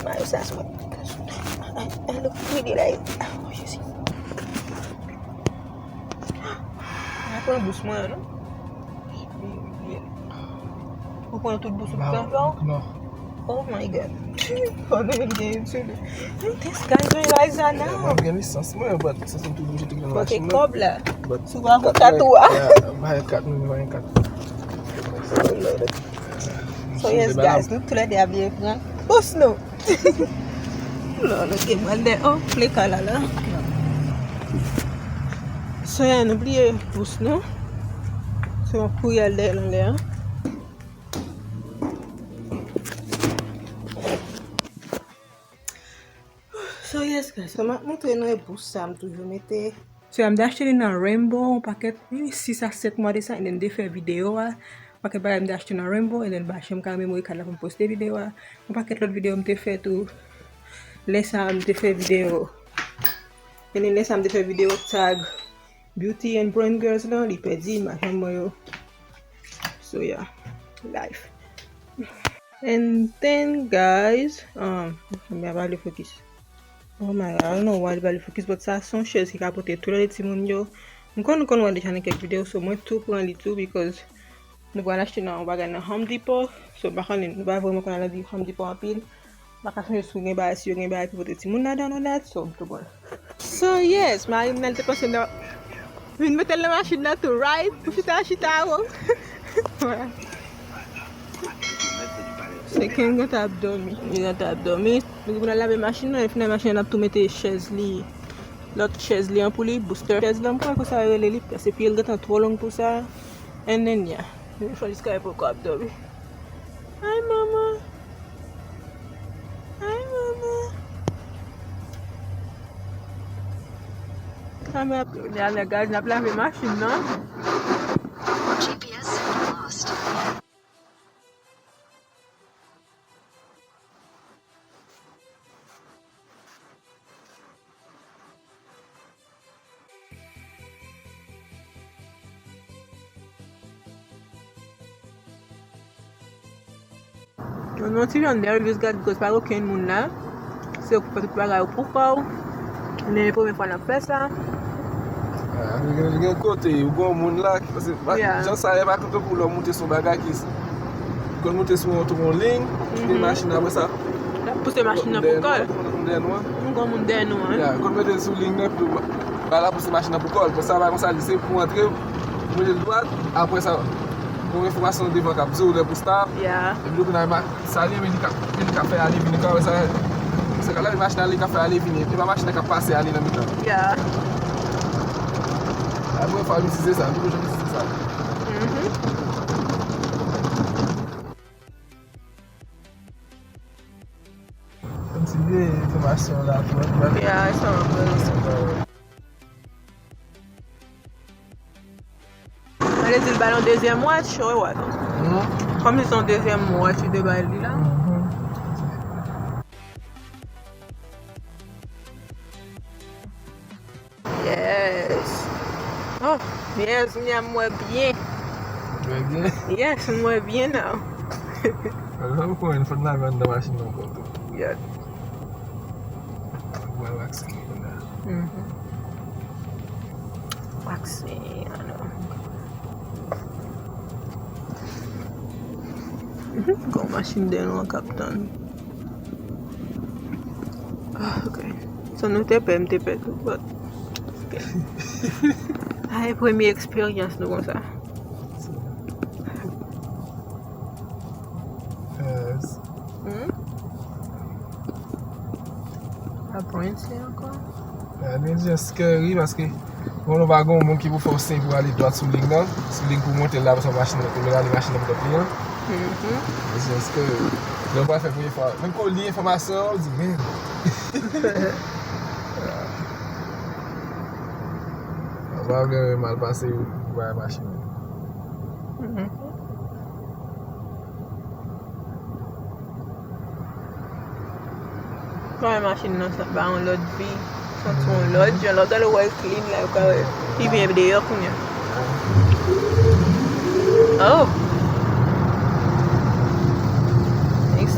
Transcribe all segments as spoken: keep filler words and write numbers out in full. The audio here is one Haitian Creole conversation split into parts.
Mayo sa sou mwen. I look pretty like. Oh, Jezi. Mwen pran bous mwen an, non? Ou pran tout bous ou pran fè w? Non. Oh my God. Fò nou vin gen YouTube. This guy realize that now. Mwen gen lisans mwen, but se sou tout bous ou te gen machin nan. Kote kòb la? Sou avoka tou a. Bay kat, mwen bay kat. Oh Lord. So yes, guys, nou toulède ap vin pran bous nou. Lò, nou te pral dèyè, oh, pleka la la. So, yeah, nou bliye bous nou. Se yon kouyèl dèyè l anlè a. So, yes, guys, so, m ap montre nou e bous sa m toujou mete. So, yeah, m te achte li nan Rainbow, yon pakèt, maybe sis a sèt mwa de sa, and then m te fè videyo a. Yon pakèt bagay m te achte nan Rainbow, and then m pa janm ka rememore kad la pou m poste videyo a. Yon pakèt lòt videyo m te fè tou. Lè sa a, m te fè videyo. And then lè sa a, m te fè videyo tag Beauty and Brain Girls lan, li pèdi imaj an mwen yo. So, yeah, life. And then, guys, um, mwen pa vle focus. Oh my God, I don't know why li pa vle focus, but sa se yon chèz ki ka pote tou lè timoun yo. M konn, nou konn wè deja nan kèk videyo, so mwen tou pran li tou, because nou pral achte nan yon bagay nan Home Depot. So, m pa konnen, nou pa vrèman konn al nan Home Depot anpil. M pa ka sonje si w gen bagay, si yo gen bagay pou pote timoun ladan, all that, so m tou pran. So, yes, mari m nan, li te panse nan vin mete l nan machin nan tou, right? Pou chita, chita, wo. Se Ken gentan ap dòmi. Li gentan ap dòmi. Nou gen pou n al lave machin nan, epi nan machin nan, n ap tou mete chèz li, lòt chèz li an pou li, booster chèz lan, m pa konn sa yo rele li, paske pye l gentan twò long pou sa. And then, yeah. Li fè jiska li poko ap dòmi. Hi, mama. Hi, mama. Kamera, kounye a, guys, n ap lave machin nan. G P S signal lost. Mwen, mwen ti jan nèvyez gad, because pa gen okenn moun la. Se ou ki fè tout bagay ou pou kò w. Men premye fwa n ap fè sa. Ah, gen, gen kote, ou gen moun la ki, paske, pa, yeah, jan sa ye pa tankou lè w moute sou bagay ki, konn moute sou yon, yon liy, kite, mhm, machin apre sa. L ap pouse machin nan pou kò l. Moun dèyè nou an. Nou gen moun dèyè nou an. Ya, konn mete l sou liy nèt tou. Ba l ap pouse machin nan pou kò l. Bon, sa pa konsa, li se pou antre, ou mete l dwat, apre sa, gen yon enfòmasyon devan k ap di w lè pou stop. Ya. Epi depi nan sa li, men li ka, men li ka fè ale vini, ka wè sa, se ka lè machin ale, li ka fè ale vini. E pa machin nan k ap pase ale nan mitan. Ya. A, premye fwa m itilize sa, m poko janm itilize sa. Mhm. Kontinye enfòmasyon la, tou, tou. Ya, sa va, sa va. Sa vle di l ba l yon dezyèm watch, wè, wè. Hmm? Kòm se yon dezyèm watch li te ba li la. Mhm. Yes. Oh, yes, kounye a m wè byen. Wè byen? Yes, m wè byen now. Alò, sa pou konbyen fòt n lave anndan machin nan ankò tou. Yeah. Wè, wè, se ki kounye a. Mhm. Waxing, I know. Gon machin dèyè nou an k ap tann. Ah, ok. So nou te pè, m te pè tou, but, ok. Ay, premye eksperyans nou konsa. Yes. Hmm? Aprann se ankò. Yeah, li just scary paske, bon, nou pa gen yon moun ki pou fè w siy pou ale dwat sou liy nan, sou liy pou monte la, pou sa machin nan, pou ale machin nan pou dòt li an. Mhm. It's just scary. Lè w pral fè premye fwa, menm ke w li enfòmasyon an, w di, "Men." Ou pa vle mal pase, ou bay machin. Mhm. Kòman machin nan sa ba yon lòt vi, santi yon lòt jan, lè w gade w wè l clean la, ou ka wè li vin deyò kounye a. Oh! Next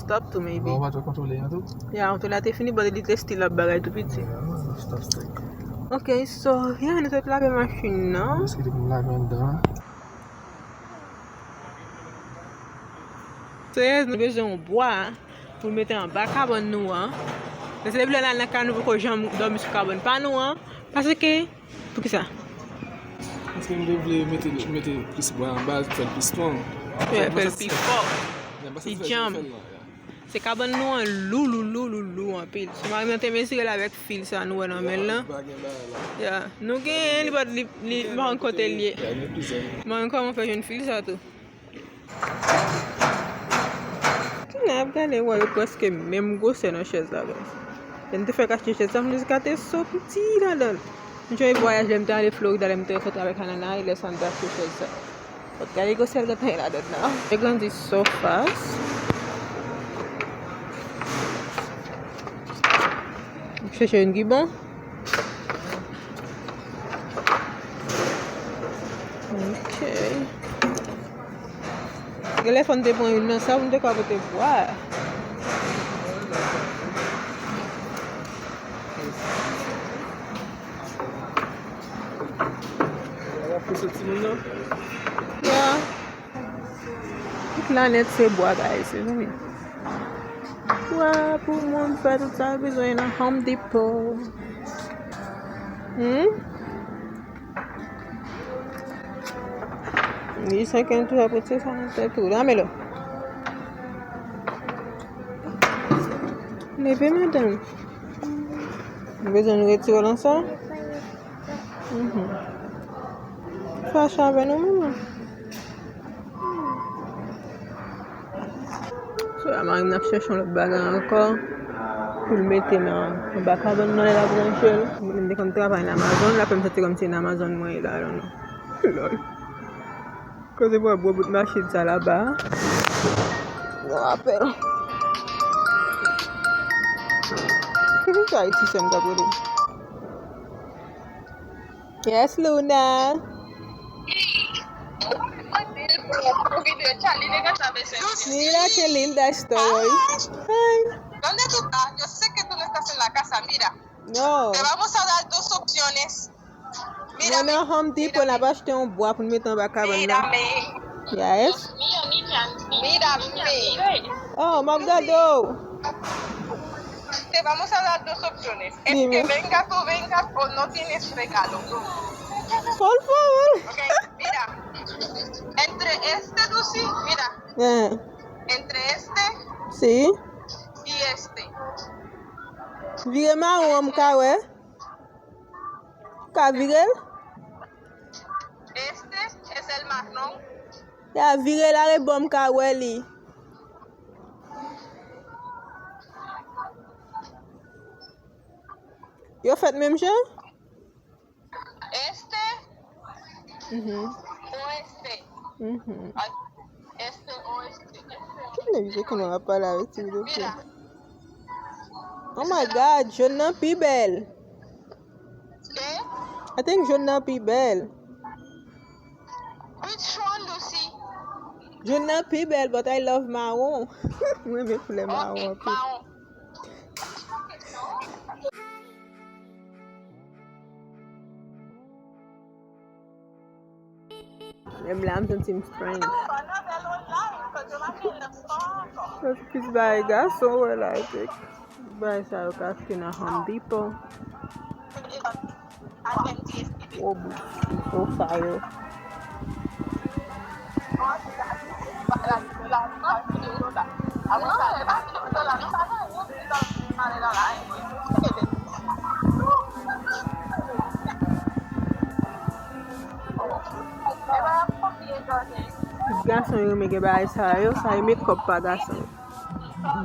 stop tou, maybe. Bon, ou pa twò kontwole an tou? Ya, kontwole a te fini, but li te still ap bagay tou piti. Yeah, stop stick. Ok, so, yeah, nou te lave machin nan. Jis kite pou m lave anndan an. Serye, nou bezwen yon bwa pou n mete anba kabann nou an. Men se depi lè n al nan kay, nou poko janm dòmi sou kabann pa nou an. Paske, poukisa? Paske m te vle mete, mete plis bwa anba l, fè l pi strong. Yeah, fè l pi fò. Pi djanm. Se kabann nou an lou, lou, lou, lou, lou anpil. So, mari m te mezire l avèk fil sa nou wè nan men l lan. Ya. Nou genyen, li pa, li, li, m pa konn kote l ye. Mari m, kòman w fè jwenn fil sa tou? Kounye a ap gade, wè, yo prèske menm gwosè nan chèz la, guys. Lè m te fèk achte chèz sa, m di, "Ka te so piti ladan l." M sonje vwayaj, lè m te ale Florida, lè m te rankontre avèk Hanana, e lè sa m te achte chèz sa. But gade gwosè l gentan ye ladan nan. Te grandi so fast. M chèche youn ki bon. Ok. Gen lè fò n te pran youn nan sa pou n te ka pote bwa. Pou soti moun nan? Ya. Tout la nèt se bwa, guys, mezanmi. Bwa pou moun fè tout sa yo bezwen nan Home Depot. Hmm? Li sa ke n tou ap retire sa nan tèt ou. Lame lo. Leve, madanm. Nou bezwen nou retire l ansanm. Mhm. Fache avè nou, manman. So, la, mari m ap chèche yon lòt bagay ankò pou l mete nan anba kabann nan lè l ap ranje l. Mwen menm, m te konn travay nan Amazon, la fè m santi kòmsi nan Amazon mwen ye la, I don't know. Lòl. Kote pou wè gwo bout machin sa laba. Yon apèl. Ki pou sa Ayiti sè m t ap rele? Yes, Luna. Mira qué linda estoy. Hi. ¿Dónde tú estás? Yo sé que tú no estás en la casa. Mira, no, te vamos a dar dos opciones. Mira, mwen nan Home Depot, n ap achte yon bwa pou n mete anba kabann nan. Mírame. Yes. Mírame. Oh, m ap gade w. Te vamos a dar dos opciones. Es que vengas o vengas o no tienes regalo. Por favor. Ok, mira. Entre este, Lucy, mira. Eh. Entre este, sí, y este. Vire mawon an, m ka wè. Ka vire l? Este es el marrón. Ya, vire l ale bò m ka wè li. Yo fèt menm jan? Este, mhm, oeste. Mhm. Ay, este, oeste. Ki nèg yo konn ap pale avèk ti videyo? Mira. Oh my God, jòn nan pi bèl. Eh? I think jòn nan pi bèl. Which one, Lucy? Jòn nan pi bèl, but I love mawon. Mwen renmen koulè mawon anpil. Ok, mawon. Menm la, m santi m strange. Sa se plis bagay gason, wè la, kèk bagay sa yo ka achte nan Home Depot. Gwo bout sofa yo. Tout gason yo renmen gen bagay sa yo, sa e makeup pa gason yo.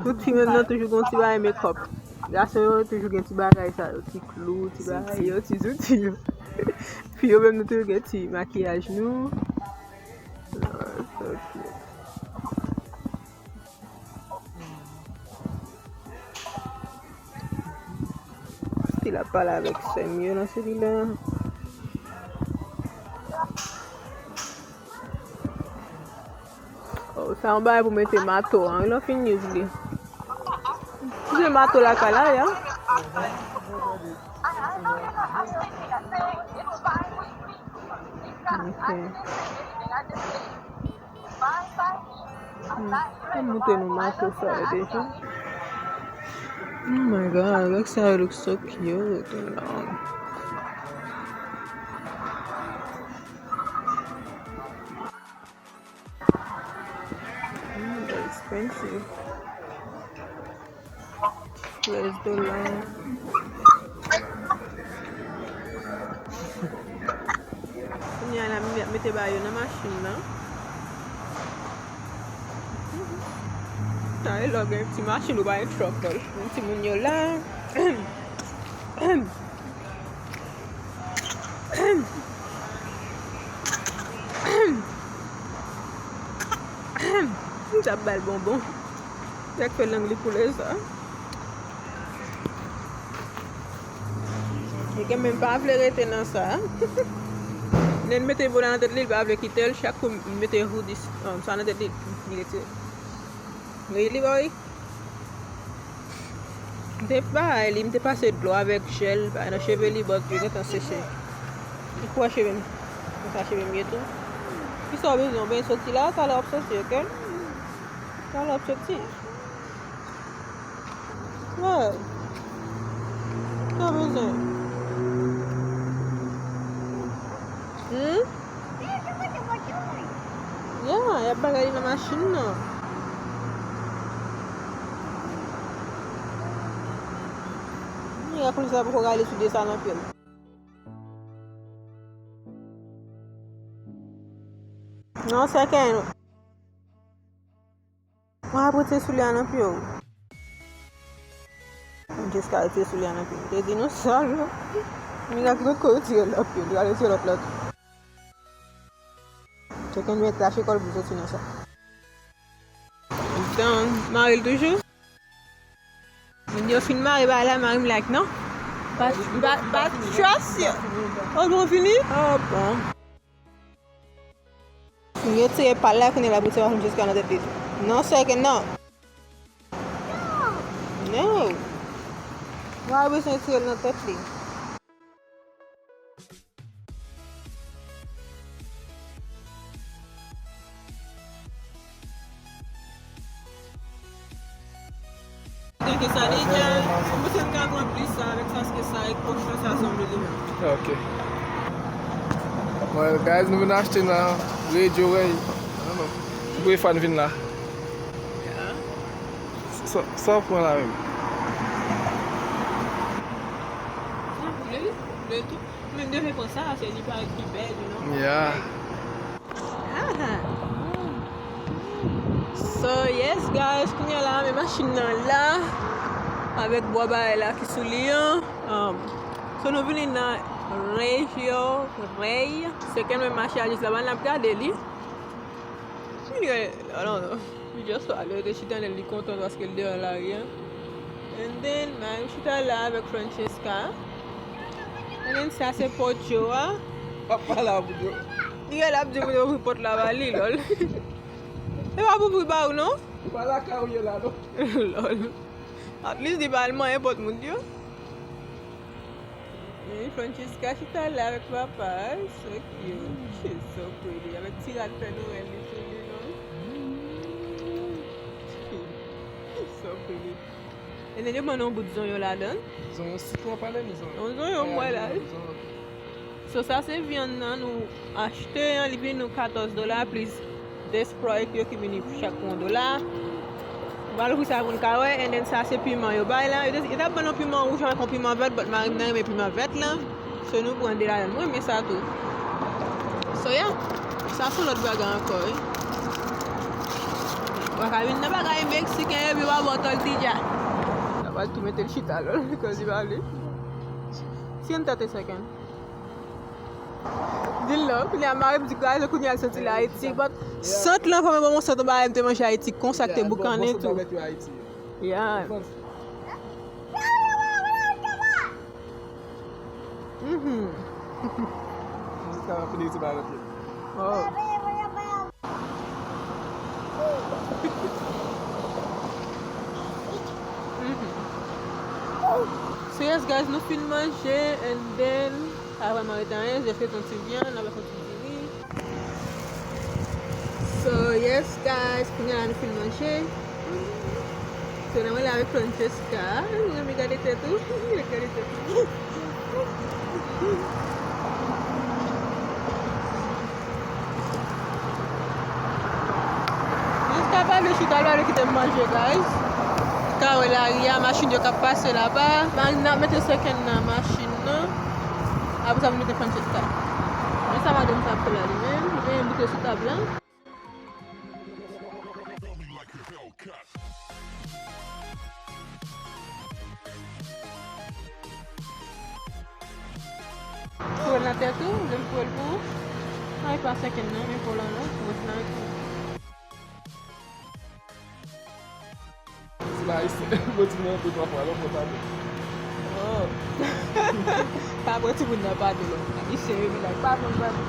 Tout fi menm nan toujou gen ti bagay makeup. Gason yo toujou gen ti bagay sa yo, ti klou, ti bagay yo, ti zouti yo. Fi yo menm nou toujou gen ti makiyaj nou. Ah, so cute. Still ap pale avèk sè m yo nan selilè. Oh, sa yon bagay pou mete mato an, wi, lè w fin use li. Ou gen mato lakay la, ya? Ok. Hmm, m montre nou mato sa yo deja. Oh my God, look sa, look so cute. Mm, they're expensive. Twelve dola. Kounye a la, m ap mete bagay yo nan machin nan. Sa e lè w gen ti machin ou pa gen truck, men timoun yo la. M t ap ba l bonbon. Nèg fè lang li koule sa. Li gen menm pa vle rete nan sa. Lè l mete vola nan tèt li, li pa vle kite l. Chak kou m mete hoodie, um, sa nan tèt li, li retire. Li, li ba wi. M te bay li, m te pase dlo avèk jèl, bay nan cheve li, but yo gentan seche. Li kwè cheve m. Konsa cheve m ye tou. Kisa w bezwen? Ou bezwen soti la? Talè w ap soti, ok? Talè w ap soti. Wè. Kisa w bezwen? Hmm? Ya, y ap bagay li nan machin nan. Nèg la kounye sa poko rale soulye sa nan pye l. Non, sèkèy. Mwen ap retire soulye a nan pye w. Jessica retire soulye a nan pye w. Te di nou sal. Mira ki lòt kote retire l nan pye w. Li al retire lòt la tou. Chacun met lache kò l pou soti nan sa. Done. Mare l toujou. Moun yo fin mare bagay la, mari m like non. Pa, pa, pa trust yo. Oh, bon fini? Oh, bon. Li retire pa l la, kounye a l ap retire machin Jessica nan tèt li tou. Non, sèkèy, non. No. Mwen bezwen retire l nan tèt li. Tanke sa li djèl, mwen se m ka pran plis sa avèk sa, paske sa e kòchon sa sanble li menm. Ok. Well, guys, nou vin achte la, Ray J Ray. I don't know. Se premye fwa n vin la. Yeah. Sa, sa w pran la menm? Sa koule, li koule tou. Men m te vle pran sa, se li parèt pi bèl, you know? Yeah. Aha. So, yes, guys, kounye a la, men machin nan la, avèk bwa bagay la ki sou li an. Um, so, nou vini nan Ray J Ray, se ke menm mache a jis laba, n ap gade li. Anyway, I don't know. Li just pale, li te chita, li kontan paske li deyò lari a. And then, mari m chita la avèk Francesca. And then, sa se pòt yo a. Papa la pou yo. Li gen l ap di pou yo ouvri pòt la ba li, lòl. E pa pou ouvri ba ou, non? Se pa lakay ou ye la, non? Lòl. At least, li pa al manyen pòt moun yo. Wi, Francesca chita la avèk papa l. So cute. She's so pretty. Avèk ti rad Pè Nwèl li sou li, non? And then yo ban nou yon bout zonyon ladan l. Zonyon sitwon, pa de zonyon. Yon zonyon, m wè la. Zonyon. So, sa se vyann nan nou achte an, li vin nou katòz dola plis de Sprite yo ki vini pou chak yon dola. Nou pral ouvri sa pou n ka wè, and then sa se piman yo bay la. Yo te, yo t ap ban nou piman wouj avèk yon piman vèt, but mari m nan renmen piman vèt lan. So nou pran de ladan l. Mwen renmen sa tou. So yeah, sa se lòt bagay ankò, wi. Ou pa ka vin nan bagay meksiken epi w pa ba w tòltija. N ap al tou mete l chita lò, because li pa vle. Siéntate, second. Di l non, kounye a mari m di, "Guys, kounye a l santi l Ayiti." But sant lan vrèman bon, sant bagay m te manje Ayiti, konsa k te boukannen tou. Yeah. Mhm. Jiska m ap fini ti bagay nan pye. Oh. Mhm. So yes, guys, nou fin manje, and then, pa vrèman ret anyen, just ret yon ti vyann, apre yon ti diri. So, yes, guys, kounye a la nou fin manje. So, n ap ale avèk Francesca. Ou renmen gade tèt ou? Gade tèt ou. Jiska pa vle chita, l pa vle kite m manje, guys. Ka wè lari a, machin yo k ap pase laba. N ap mete second nan machin nan. Apre sa, pou mete Francesca. Men sa madanm sa ap fè la li menm. Li genyen boutèy sou tab la. Foure l nan tèt ou, ou vle m foure l pou ou? Ay, pa sèken nan, men foure l nan, foure l nan tou. Si pa ayisyen, bon, timoun nan de twa fwa, lòt fwa pa bon. Oh. Pa bon, timoun nan pa bon, lòt. Ayisyen yo vin ak pa bon, pa bon.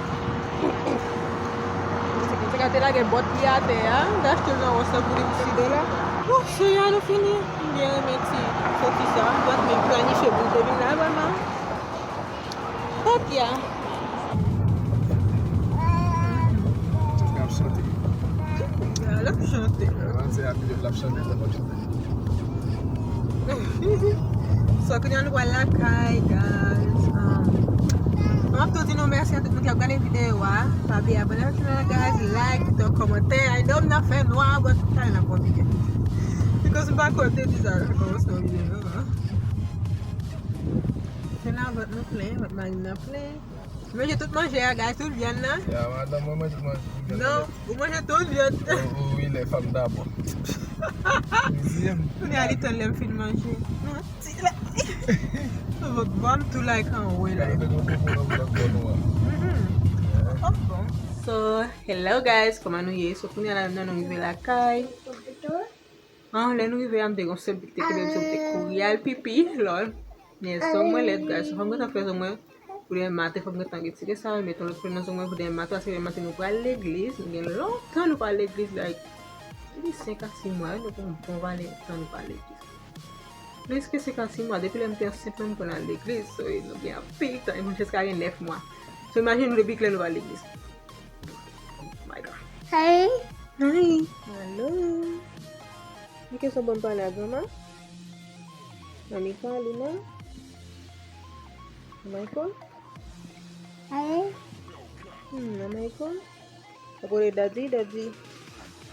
Se konsa te lage bòt li atè a, m te achte l nan Ross la pou li pou sis dola. Bon, sou ya nou fini. M byen renmen ti soti sa. Bòt mwen planifye pou te vin la, vrèman. Hop ya. L ap chante. L ap chante. L ap chante, l ap chante. So, kounye a nou pral lakay, guys. Um, m ap tou di nou mèsi a tout moun ki ap gade videyo a. Pa bliye abòne ak chanèl la, guys. Like, kite yon kòmantè. I know m nan fè nwa, but talè n ap konplike. Because m pa kwè m te di sa nan kòmansman videyo a. Se nan vant nou plen, vant mari m nan plen. Manje tout manje a, guys, tout vyann nan. Ya, madanm mwen manje tout manje, tout vyann. Non, ou manje tout vyann. O, o, wi, lè fanm dabò. Deziyèm. Kounye a li tann lè m fin manje. Non, ti lè. Vant m tou like anwo la. Gade, gade, gade, gade, gade, gade. Mhm. Oh, bon. So, hello guys, kòman nou ye? So, kounye a la, nou rive lakay. Ah, lè nou rive a, m te gon sèl pik te kenbe m, so m te kouri al pipi, lòl. Men zong mwen lèd, guys. Fò m gentan fè zong mwen pou demen maten, fò m gentan retire sa, mete yon lòt koulè nan zong mwen pou demen maten, paske demen maten nou pral legliz. Nou gen lontan nou pa al legliz, like, depi senk a sis mwa, wi, nou gen yon bon valè tan nou pa al legliz. Plis ke senk a sis mwa, depi lè m te ansent mwen, m konn al legliz. So, nou gen anpil tan, e mwen jiska gen nèf mwa. So, imajine nou depi kilè nou pa al legliz. Oh my God. Hey. Hi. Hello. Li kesyon ban m pale a granma? Nan mikwo a li menm? Nan mikwo? Hey. Hmm, nan mikwo? Ap rele daddy, daddy.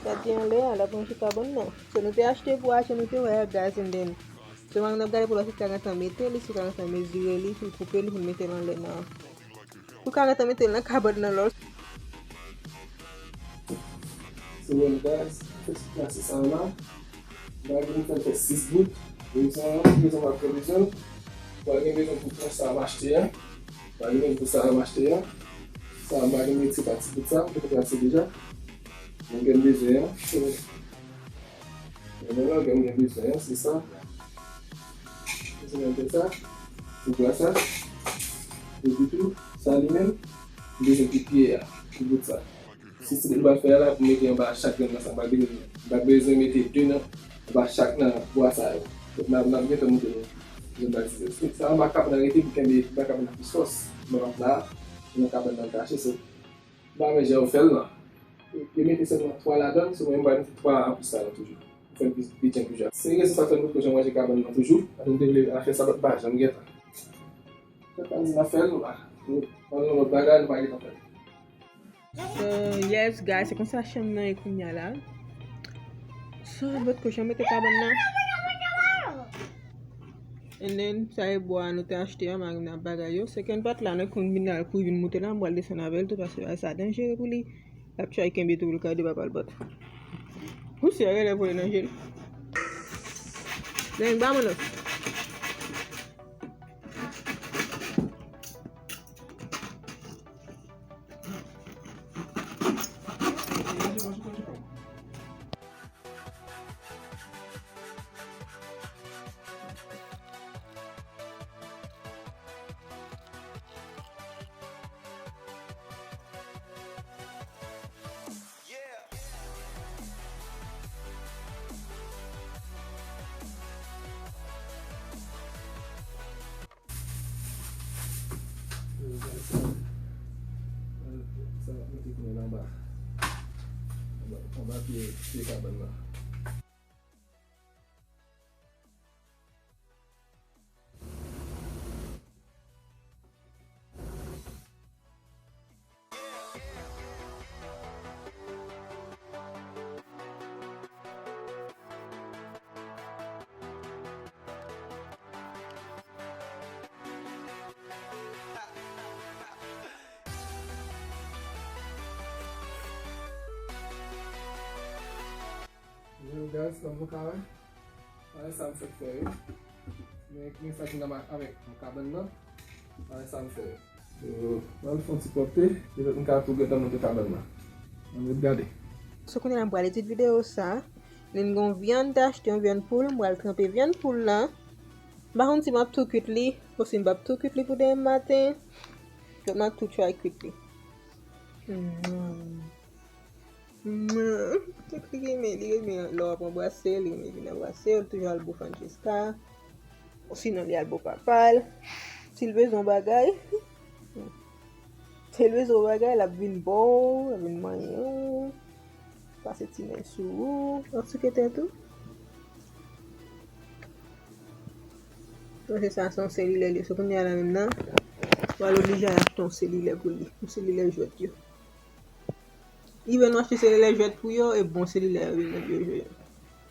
Daddy anlè a, l ap pran chita bann nan. So nou te achte bwa, so nou te wè a, guys, and then. So mwen ap gade pou l wè si l ka gentan mete li, si l ka gentan mezire li, pou l koupe li, pou l mete l anlè nan. Pou ka gentan mete l nan kabòn nan lòl. Se bon, guys, fè ti plas sa la. M pa gen pou fè sis bout. Bezwen an, bezwen pa fè bezwen. M pa gen bezwen pou pran sa m achte a. M pa gen bezwen pou sa m achte a. Sa m pa gen mete pa ti bout sa, m te trase deja. Mwen gen bezwen an. Mwen menm, mwen gen bezwen an, se sa. Se menm sa. Ou vwa sa. Epi tou, sa li menm, m bezwen pou pye a, pou bout sa. Si, si nou va fè la, pou mete anba chak grenn nan sa, m pa bezwen, m pa bezwen mete de nan, anba chak nan bwa sa yo. Donk, n ap, n ap gentan montre nou. Jan bagay se. Sa anba kab nan rete pou kenbe, anba kab nan plis fòs. Mwen ap la, nan kab nan kache, so. M pa wè jan yo fè l lan. Yo mete sèlman twa ladan l, so mwen m pral mete twa anplis ladan toujou. Fè l pi, pi byen toujou. Se rezon sa k fè nou toujou manje kabann nan toujou. Paske nou te vle al fè sa, but pa janm gen tan. Fè pa di n ap fè l, nou pa. Nou, nou, nou, bagay, nou pa gen tan fè l. So, yes, guys, se konsa chanm nan ye kounya la. So, but kochon mete kabann nan. And then, sa e bwa nou te achte an, mari m nan bagay yo. Second part la, nou konn vin al kouri vin moute la, m pral desann avè l tou, paske bagay sa danjere pou li. L ap try kenbe tou pou l ka ede papa l, but. Pousyè genlè vole nan je l. Nèg ba mwen non. Sa ap mete kounya anba. Anba, anba pye, pye kabann nan. Yo, guys, kòm nou ka wè, bagay sa m fèk fè yo. Men, men sa ki nòmal avèk kabann nan, bagay sa m fè yo. Yo, m al fè yon ti pwòpte, petèt m ka tou gentan monte kabann nan. Ann ret gade. So, kounye a m pral edit videyo sa. Nen gen yon vyann, te achte yon vyann poul, m pral tranpe vyann poul lan. M pa konn si m ap tou kwit li, osi m p ap tou kwit li pou demen maten. Donk, m ap tou try kwit li. Mm. Mm. Tout li renmen, li renmen lè w ap anbrase l, li renmen vin anbrase w, li toujou al bo Francesca. Osinon, li al bo papa l. Si l bezwen yon bagay, si l bezwen yon bagay, l ap vin ba w, l ap vin manyen w, pase ti men sou ou, l ap souke tèt ou. Paske sa se yon selilè li ye. So, kounye a la menm nan, w al oblije al achte yon selilè pou li. Yon selilè jwèt yo. Even w achte selilè jwèt pou yo, e bon selilè yo vin nan vye jwe yo.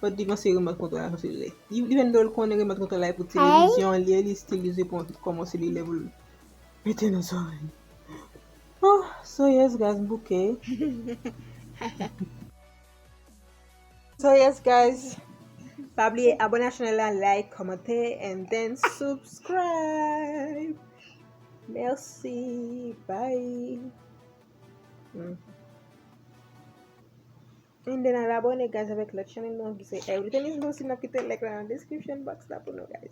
Fòk li panse remòt kontwòl la se yon selilè. Even though l konnen remòt kontwòl la e pou televizyon li ye, li still use l kòm yon selilè pou l mete nan zòrèy. Oh, so yes, guys, m bouke. So yes, guys, pa bliye abòne a chanèl la, like, kòmante, and then subscribe. Merci, bye. Mm. And then al abòne, guys, avèk lòt chanèl nou ki se Everything is Lucy. N ap kite link la nan description box la pou nou, guys.